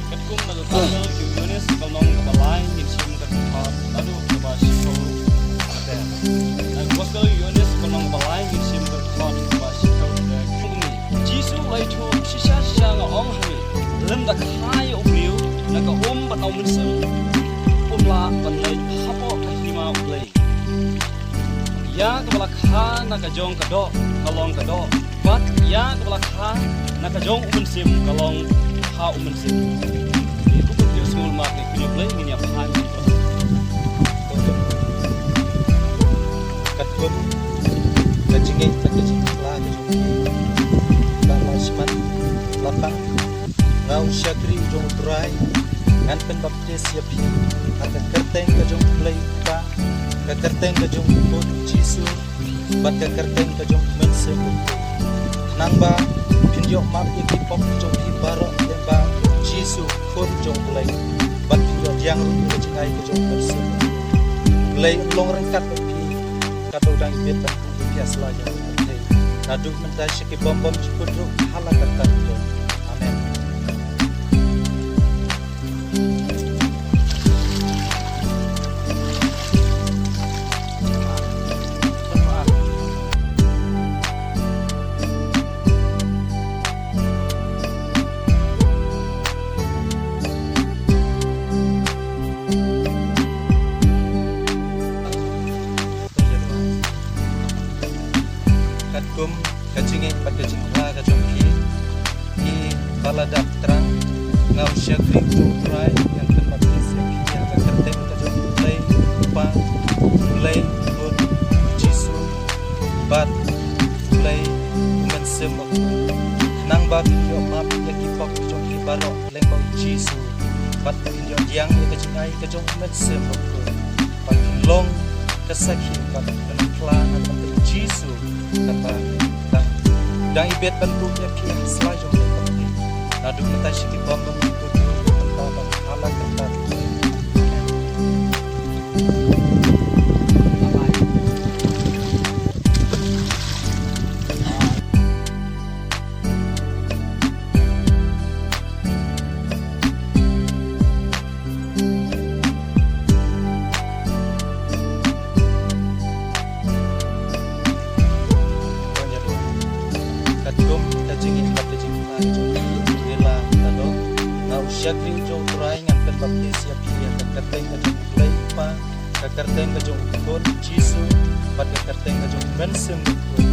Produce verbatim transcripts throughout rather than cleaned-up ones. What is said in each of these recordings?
Katkum na ka Gospel u Ïoannis ka lynnong kaba lai, ngin shim ka dkhot naduh kaba shiphew. Na ka Gospel u Ïoannis ka lynnong kaba lai, ngin shim ka dkhot kaba shiphew. Te u ong, Jisu u la ïathuh, shisha shisha nga ong ha me, lymda kha ïa u briew na ka um bad na u mynsiem, um lah ban leit hapoh ka hima U Blei. Ïa kaba la kha na ka jong ka doh ka long ka doh, bad ïa kaba la kha na ka jong u mynsiem ka long ha u mynsiem. Ïa kaba ki ïohsngew mat ne kynjoh Blei ngin ïa phai. Katkum ka jingngeit bad ka jingkhlaiñ ka jong phi, ba la smat la pang, nga u shakri jong U Trai, ngan pynbaptis ïa phi ha ka kyrteng ka jong U Blei U Kpa, ka kyrteng ka jong U Khun Jisu, bad ka kyrteng ka jong U Mynsiem Bakhuid. Khnang ba phin ïoh map ïa ki pop ki jong phi baroh lyngba Jisu Khun jong U Blei, bad phin ïoh pdiang ruh ïa ka jingai ka jong U Mynsiem Bakhuid. U Blei un long ryngkat bad phi, katba u dang ïeit bad u phi ha sla jong ka pyrthei, naduh mynta sha ki bym bym jukut ruh ha la ka kata ka por. Amen. Katkum ka jingngeit bad ka jingkhlaiñ ka jong phi, ki ba la dap thrang, nga u shakri jong U Trai, ngan pynbaptis ïa phi ha ka kyrteng ka jong U Blei U Kpa, U Blei U Khun, U Jisu, bad U Blei U Mynsiem Bakhuid. Khnang ba phin ïoh map ïa ki pop ki jong phi baroh lyngba U Jisu, bad phin ïoh pdiang ïa ka jingai ka jong U Mynsiem Bakhuid, bad phin long ka sakhi bad phin khlaiñ ha ka kyrteng U Jisu, katba dang, dang ïeit bad u ïa phi ha sla jong ka pyrthei, naduh mynta sha ki bym bym jukut ruh, mynta bad ha la ka kata ka por. Amen. Katkum ka jingngeit bad ka jingkhlaiñ ka jong phi, ïa la ka doh, nga u shakri jong U Trai, ngan pyn baptis ïa phi ïa ka kyrteng ka jong U Blei U Kpa, ka kyrteng ka jong U Khun Jisu, bad ka kyrteng ka jong U Mynsiem Bakhuid.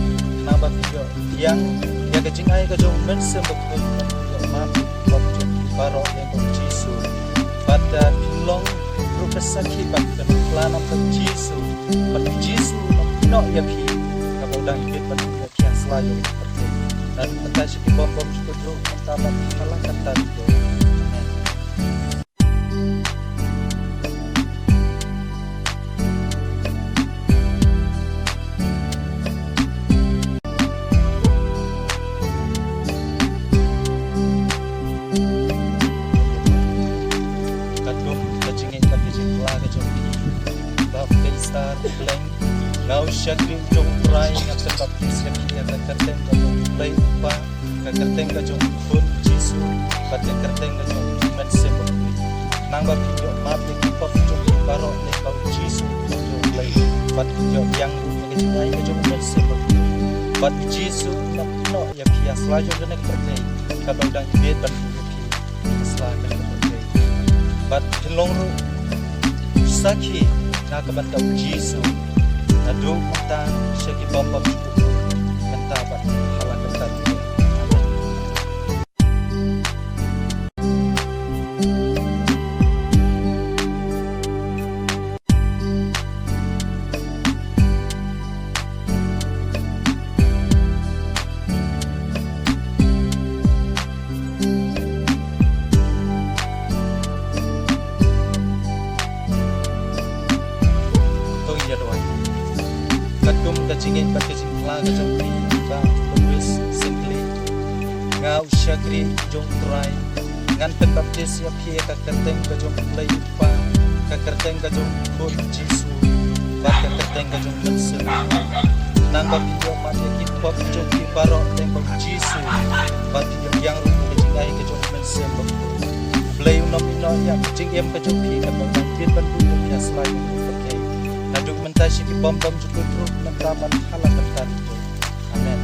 Naba phi ïoh pdiang ïa ka jingai ka jong U Mynsiem Bakhuid, bad phi ïoh map ïa ki pop jong phi baroh lyngba U Jisu. Bad, ah, phin long ruh ka sakhi bad ka nongphla namar U Jisu, bad U Jisu u nongpynïoh ïa phi, kaba u dang kit ban buh ïa phi ha sla jong ka pyrthei. Naduh mynta sha ki bym bym shu kut ruh, mynta bad ha la ka taïew. Amen. Katkum ka jingngeit bad ka jingphla ka jong phi, ba u dei star U Blei, nga u shakri u jong U Trai, nga pynbaptis ïa phi ïa ka kyrteng ka jong U Blei U Kpa, ka kyrteng ka jong U Khun Jisu, bad ka kyrteng ka jong U Mynsiem Bakhuid. Naba phi ïoh map ïa ki pop jong phi baroh lyngba U Jisu U Khun jong U Blei, bad phi ïoh pdiang ruh ïa ka jingai ka jong U Mynsiem Bakhuid. Bad U Jisu un ïehnoh ïa phi ha sla jong kane ka pyrthei, kaba u dang ïeit ban buh ïa phi ha sla kane ka pyrthei. Bad phin long ruh sakhi na ka bynta U Jisu, naduh mynta sha ki bym bym shu kut ruh, mynta bad ha la ka taïew. Amen. To ïa duwai. Katkum ka jingngeit bad ka jingphla ka jong phi, Bah Louis Syngkli, nga u shakri u jong U Trai, ngan pynbaptis ïa phi ïa ka kyrteng ka jong U Blei U Kpa, ka kyrteng ka jong U Khun Jisu, bad ka kyrteng ka jong U Mynsiem. Naba phi ïoh map ïa ki pop jong phi baroh lyngba U Jisu, bad phi ïoh pdiang ruh ïa ka jingai ka jong U Mynsiem Bakhuid. U Blei un ïehnoh ïa ka jingim ka jong phi, kaba u dang kit ban buh ïa phi ha sla jong ka pyrthei, naduh mynta sha ki bym bym shu kut ruh, mynta bad ha la ka taïew. Amen.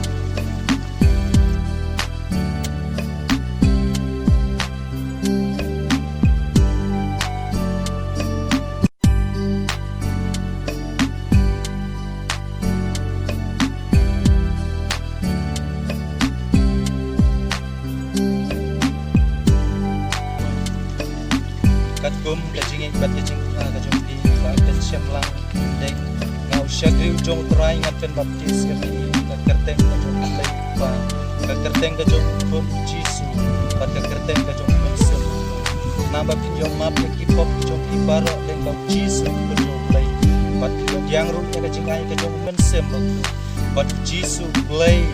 Katkum ka jingngeit bad ka jingphla ka jong phi, Bah Kynshiemlang Kyndeng, nga u shakri u jong U Trai, ngan pynbaptis ïa phi ïa ka kyrteng ka jong U Blei U Kpa, ka kyrteng ka jong U Khun Jisu, bad ka kyrteng ka jong U Mynsiem. Naba phin ïoh map ïa ki pop jong phi baroh lyngba U Jisu U Khun jong U Blei, bad phin ïoh pdiang ruh ïa ka jingai ka jong U Mynsiem Bakhuid. Bad U Jisu U Blei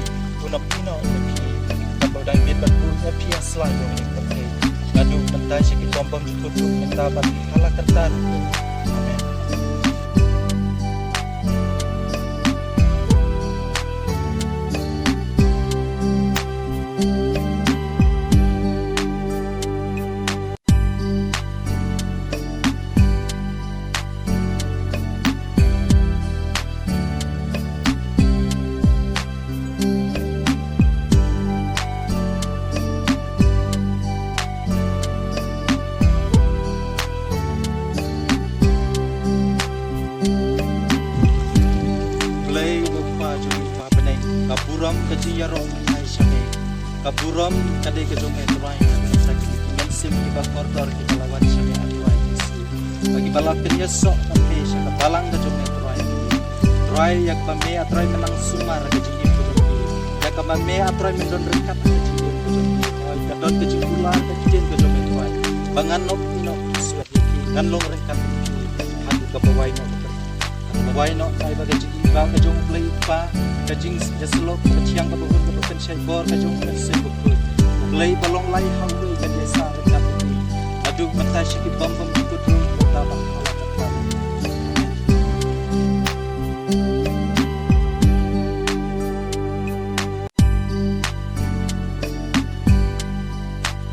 un ïehnoh ïa phi, kaba u dang kit ban buh ïa phi ha sla jong ka pyrthei, naduh mynta sha ki bym bym shu kut ruh, mynta bad ha la ka taïew. Amen. Blei u Kpa jong ngi, Kpa bneng, ka burom ka jingïaroh ka ai sha me. Ka burom ka dei ka jong me Trai, na ka bynta ki mynsiem kiba kordor kiba la wan sha me, A Trai Jisu, ba kiba la pynïasoh bad me sha ka balang ka jong me Trai. Trai, ïa kaba me A Trai men nang sumar ka jingim ka jong ki, ïa kaba me A Trai men don ryngkat ha ka jingim ka jong ki. Trai, ka don ka jingkular ka ktien ka jong me Trai, ba ngan ym ïehnoh ksuid ïa ki, ngan long ryngkat ïa ki haduh kaba wai noh ka pyrthei. Kaba wai noh ka ai ba ka jingim ba ka jong U Blei U Kpa, ka jingïasyllok kaba thiang kaba hun kaba pynshai bor ka jong U Mynsiem Bakhuid. U Blei ba long lai ha uwei kan ïasah ryngkat ïa phi. Naduh mynta sha ki bym bym